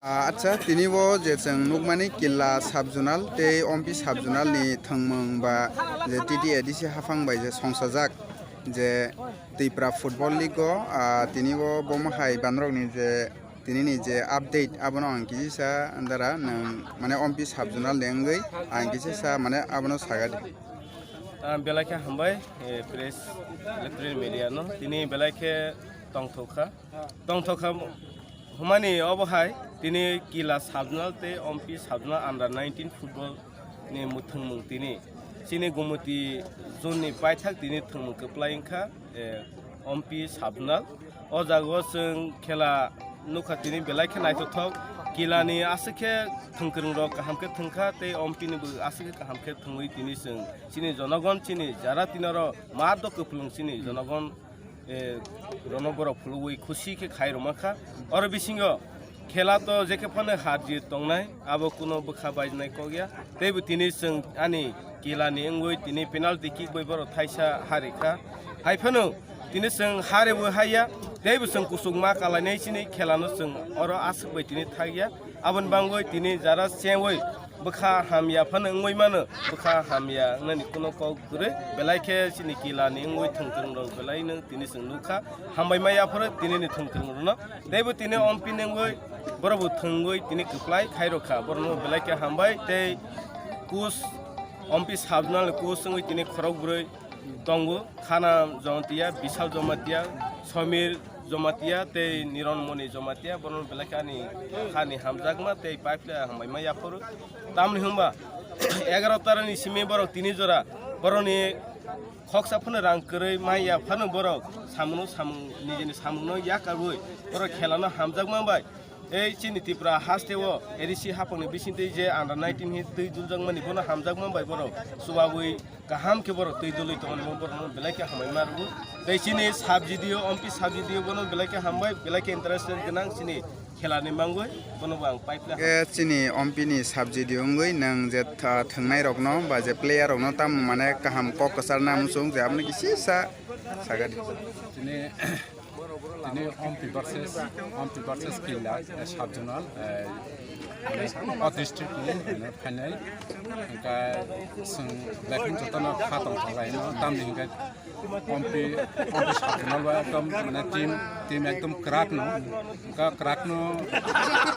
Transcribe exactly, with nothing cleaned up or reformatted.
Ah, acha, tini bo je chwng nukmani Killa sub-zonal tei Ompi sub-zonal ni thwngmung ba je T T A D C haphang bai je songsajak je Tipra Football League o, ah, tini bo bomo hai banrok ni je tini ni je update abono ang kisa sa andara nwng mane Ompi sub-zonal ni wngwi ang kisa sa mane abono sagadi. Ah, belai khe hambai, eh, press, electronic media no. Tini belai khe tongthok kha. Tongthok kha hwnmani obo hai, tini Killa sub-zonal tei Ompi sub-zonal under nineteen football ni mwthangmung tini. Chini Gumoti zone ni paithak tini thwngmung kwplai wngkha, eh, Ompi sub-zonal. O jaga o chwng khela nukha tini belai khe naithothok. Killa ni aswk khe thwngkwrwng rok kaham khe thwngkha tei Ompi ni bo aswk khe kaham khe thwngwi tini chwng chini jonogon chini jara tini oro ma do kwplwng chini jonogon, eh, rono borok phulugwi khusi khe khai rwma kha. Oro bisingo khela to je khe phano har jit tongnai, abo kuno bwkha baijnai kok ya. Teibo tini chwng ani Killa ni wngwi tini penalty kick bai borok thaisa hari kha. Hai phano tini chwng haribo haiya, teibo chwng kuchuk ma kalainai chini khela no chwng oro aswk bai tini thakya. Aboni bangwi tini jara chengwi bwkha hamya phano wngwi mano, bwkha hamya wngnani kuno kok kwrwi, belai khe chini Killa ni wngwi thwngkwrwng rok belai no tini chwng nukha, hambai ma yaphoro tini ni thwngkwrwng rok no. Teibo tini Ompi ni wngwi borok bo thwngwi tini kwplai khai rokha, borok no belai khe hambai tei coach Ompi sub-zonal ni coach wngwi tini khorok bwrwi tongo, Khana Jamatia, Bishal Jamatia, Samir Jamatia tei Niron Moni Jamatia, borok belai khe ani hani hamjakma tei paiphle hambai ma yaphoro. Tamni hwnba egaroh tarani simi borok tini jora borokni khoksa phano rang kwrwi ma ya phano borok samungno samung nijini samungno yakarwi borok khelano hamjakma bai. Ei chini Tripura haste o A D C haphangni bisingtwi je under nineteen hi twi duljakmani bono hamjakma bai borok chubabwi kaham khe borok twi dulwi tongmani bo borokno belai khe hambai ma rwo. Tei chini sub-zonal o, Ompi sub-zonal o bono belai khe hambai, belai khe interested gwnang chini khelani mangwi bono bo ang pipe khe chini Ompi ni sub-zonal wngwi nwng je tha-, thwngnairokno ba je player rokno tamo mane kaham kok kwcharna muchung je aboni kisa sa sagadi. Tini Tini Ompi versus, Ompi versus Killa, eh, sub-zonal, eh, o district ni, eh, final. Hingke chwng belai jotono kha tong thanglaino, tamni hingke Ompi, Ompi sub-zonal o ekdom, mane, team, team ekdom kwrak no, hingke kwrak no,